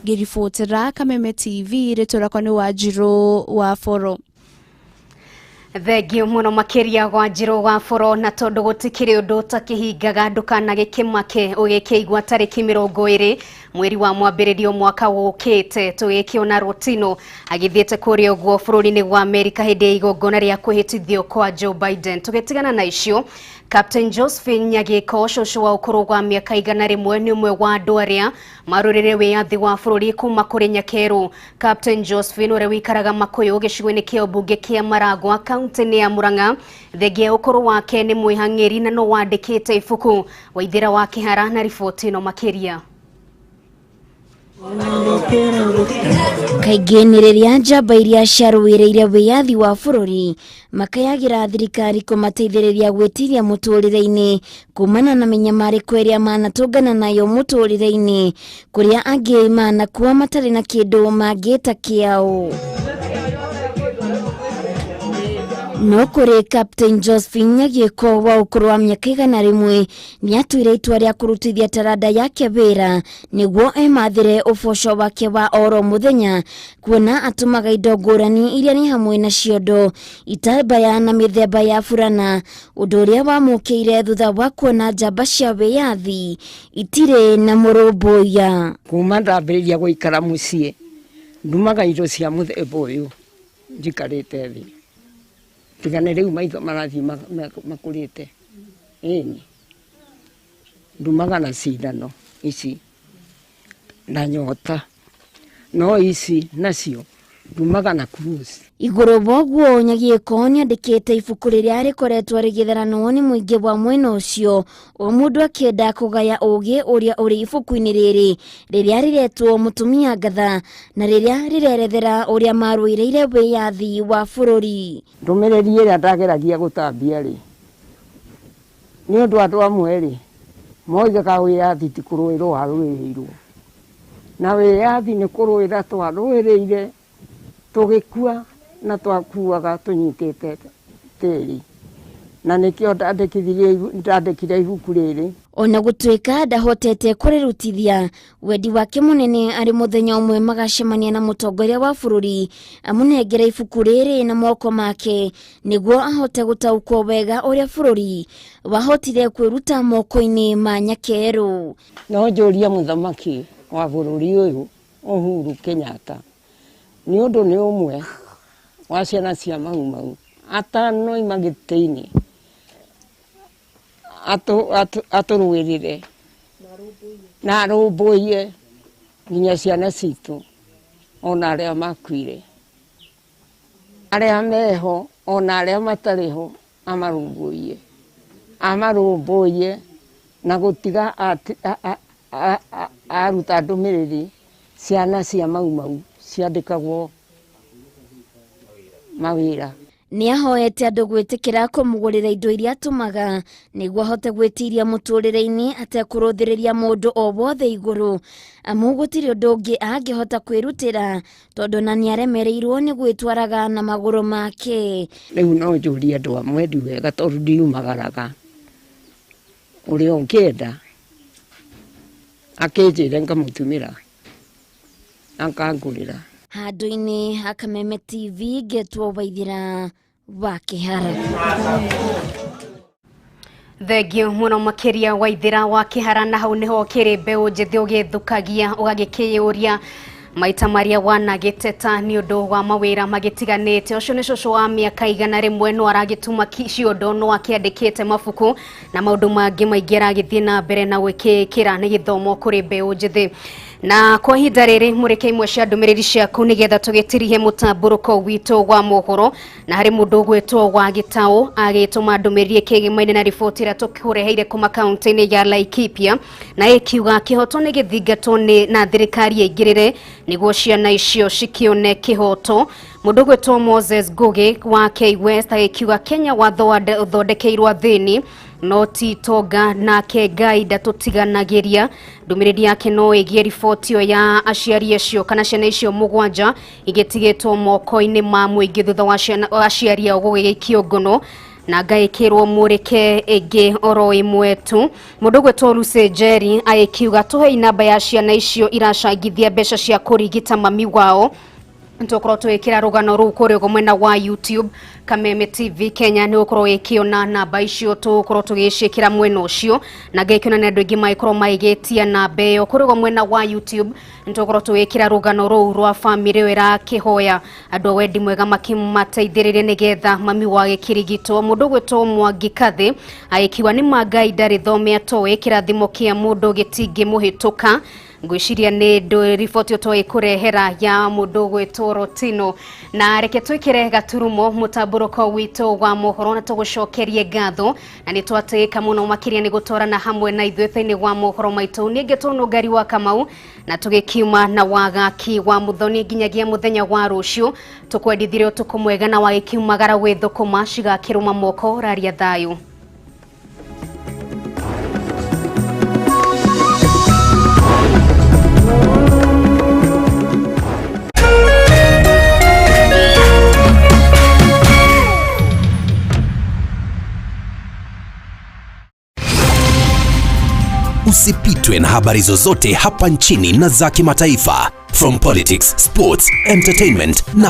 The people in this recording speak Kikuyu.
Ngĩribotera Kameme TV, rĩtwa rĩakwa nĩ Wanjirũ wa Boro. Thengiũ mũno makĩria gwa Njirũ wa Boro, na tondũ gũtikĩrĩ ũndũ ũtakĩhingaga ndũkanagĩkĩmake ũgĩkĩigua tarĩki 20 mweri wa mwambĩrĩrio mwaka ũkĩte tũgĩkĩona Rotino agĩthiĩte kũrĩa ũguo bũrũri-inĩ wa Amerika hĩndĩ ya igongona rĩa kwĩhĩtithio kwa Joe Biden. Tũgĩtigana na icio, Captain Josephine Nyagĩko, cũcũ wa ũkũrũ wa mĩaka 100, nĩ ũmwe wa andũ arĩa marũrĩre wĩyathi wa bũrũri kuma kũrĩ Nyakerũ. Captain Josephine ũrĩa wĩikaraga Makũyũ gĩcigo-inĩ kĩa ũmbunge kĩa Maragwa kaunti-inĩ ya Murang'a, thengia ya ũkũrũ wake nĩ mwĩhang'ĩri na no wandĩkĩte ibuku. Waithĩra wa Kĩhara na riboti ĩno makĩria. Kaingĩ nĩ rĩrĩa njamba iria ciarũĩrĩire wĩyathi wa bũrũri makayagĩra thirikari kũmateithĩrĩria gwĩtiria mũtũrĩre-inĩ kumana na mĩnyamarĩko ĩrĩa manatũngana nayo mũtũrĩre-inĩ, kũrĩa angĩ manakua matarĩ na kĩndũ mangĩta kĩao. No kũrĩ Captain Josephine Nyagĩko wa ũkũrũ wa mĩaka 100 nĩatuire itua rĩa kũrutithia taranda yake wĩra nĩguo emathĩre ũboco wake wa oro mũthenya, kuona atũmaga indo ngũrani iria nĩ hamwe na ciondo, itambaya na mĩthemba ya burana, ũndũ ũrĩa wamũkĩire thutha wa kuona njamba cia wĩyathi itirĩ na mũrũmbũiya. Kuma ndambĩrĩria gũikara mũciĩ ndumaga indo cia mũthemba ũyũ njikarĩte thĩ, tiga nĩ rĩu maitho marathiĩ makũrĩte. Ĩni ndumaga na cindano ici na nyota, no ici nacio ndumaga na cruise. Igũrũ wa ũguo Nyagĩko nĩandĩkĩte ibuku rĩrĩa rĩkoretwo rĩgĩtheranwo nĩ mũingĩ wa mwena ũcio, o mũndũ akĩenda kũgaya ũgĩ ũrĩa ũrĩ ibuku-inĩ rĩrĩ rĩrĩa rĩretwo Mũtumia Ngatha, na rĩrĩa rĩrerethera ũrĩa marũĩrĩire wĩyathi wa bũrũri. Ndũmĩrĩri ĩrĩa ndageragia gũtambia rĩ, nĩ ũndũ andũ amwe rĩ moigaga wĩyathi ti kũrũĩrwo warũĩrĩirwo, na wĩyathi nĩ kũrũĩra twarũĩrĩire tũgĩkua na twakuaga tũnyitĩte tĩri, na nĩkĩo ndandĩkire ibuku rĩrĩ. Ona gũtuĩka ndahotete kũrĩrutithia, wendi wake mũnene arĩ mũthenya ũmwe magacemania na mũtongoria wa bũrũri amũnengere ibuku rĩrĩ na moko make nĩguo ahote gũtaũkwo wega ũrĩa bũrũri wahotire kwĩruta moko-inĩ ma Nyakerũ. No njũrie mũthamaki wa bũrũri ũyũ Uhuru Kenyatta, nĩ ũndũ nĩ ũmwe wa ciana cia Mau Mau atanoima gĩtĩ-inĩ atũrũĩrĩre na arũmbũiye nginya ciana citũ ona arĩa makuire, arĩa meho ona arĩa matarĩ ho, amarũmbũiye, amarũmbũiye na gũtiga aruta ndũmĩrĩri ciana cia Mau Mau ciandĩkagwo mawĩra. Nĩ ahoete andũ gwĩtĩkĩra kũmũgũrĩra indo iria atũmaga nĩguo ahote gwĩtiria mũtũrĩre-inĩ atekũrũthĩrĩria mũndũ o wothe igũrũ, amu gũtirĩ ũndũ ũngĩ angĩhota kwĩrutĩra tondũ na nĩaremereirwo nĩ gwĩtwaraga na magũrũ make. Rĩu no njũrie andũ amwe ndi wega tondũ ndiumagaraga, ũrĩa ũngĩenda akĩnjĩre ngamũtumĩra akangũrĩra. Handũ-inĩ ha Kameme TV ngetwo Waithĩra wa Kĩhara. Thengiũ mũno makĩria Waithĩra wa Kĩhara, na hau nĩho kĩrĩ mbeũ njĩthĩ ũgĩthũkagia ũgagĩkĩyũria maita marĩa wanagĩteta nĩ ũndũ wa mawĩra magĩtiganĩte. Ũcio nĩ cũcũ wa mĩaka 100 no aragĩtuma ciondo, no akĩandĩkĩte mabuku na maũndũ mangĩ maingĩ aragĩthiĩ na mbere na gwĩkĩkĩra nĩ gĩthomo kũrĩ mbeũ njĩthĩ. Na kwa ihinda rĩrĩ mũrĩke imwe cia ndũmĩrĩri ciaku nĩgetha tũgĩtirihe mũtambũrũko witũ wa mohoro, na harĩ mũndũ ũgwĩtwo wa Gĩtaũ agĩtũma ndũmĩrĩri ĩkĩgĩmaine na riboti ĩrĩa tũkũreheire kuma kaunti-inĩ ya Laikipia, na ĩkiuga kĩhoto nĩ gĩthingatwo nĩ na thirikari ĩingĩrĩre nĩguo ciana icio cikĩone kĩhoto. Mũndũ ũgwĩtwo Moses Ngugi wa K West agĩkiuga Kenya watho ũthondekeirwo athĩni no ti tonga, nake Ngai ndatũtiganagĩria. Ndũmĩrĩri yake no ĩgie riboti ĩyo ya aciari acio kana ciana icio 7 igĩtigĩtwo moko-inĩ ma mũingĩ thutha wa aciari ao gũgĩikio ngono. Na ngaĩkĩrwo mũrĩke ĩngĩ oro ĩmwe tu. Mũndũ ũgwĩtwo Lucy Njeri agĩkiuga tũhei namba ya ciana icio iracangithia mbeca cia kũrigita mami wao. Tũkorwo tũgĩkĩra rũgano rũu kũrĩa ũguo mwena wa YouTube Kameme TV Kenya, nĩ ũkorwo ũgĩkĩona namba icio tũgũkorwo tũgĩciĩkĩra mwena ũcio, na ngĩkĩona nĩ andũ aingĩ magĩkorwo magĩgĩtia namba ĩyo kũrĩa ũguo mwena wa YouTube. Nĩ tũgũkorwo tũgĩkĩra rũgano rũu rwa bamĩrĩ ĩyo ĩrakĩhoya andũ a wendi mwega makĩmateithĩrĩrie nĩgetha mami wao agĩkĩrigitwo. Mũndũ ũgwĩtwo Mwangi Kathĩ agĩkiuga nĩ ma Ngai ndarĩ thome atoĩ, kĩrathimo kĩa mũndũ gĩtingĩmũhĩtũka. Ngwĩciria nĩ riboti twagĩkũrehera ya mũndũ ũgwĩtwo Rotino, na reke twĩkĩre gaturumo mũtambũrũko witũ wa mohoro na tũgũcokerie ngatho, na nĩ twatĩĩka mũno makĩria nĩ gũtwarana hamwe na ithuĩ thĩinĩ wa mohoro maitũ. Niĩ ngĩtwo Nũngari wa Kamau na tũgĩkiuma na wagaki wa Muthoni nginyagia mũthenya wa rũciũ. Tũkwendithirie ũtukũ mwega na wagĩkiumagara gwĩthũkũma cigakĩrũma moko. Raria thayũ. Usipitwe na habari zozote hapa nchini na za kimataifa. From politics, sports, entertainment na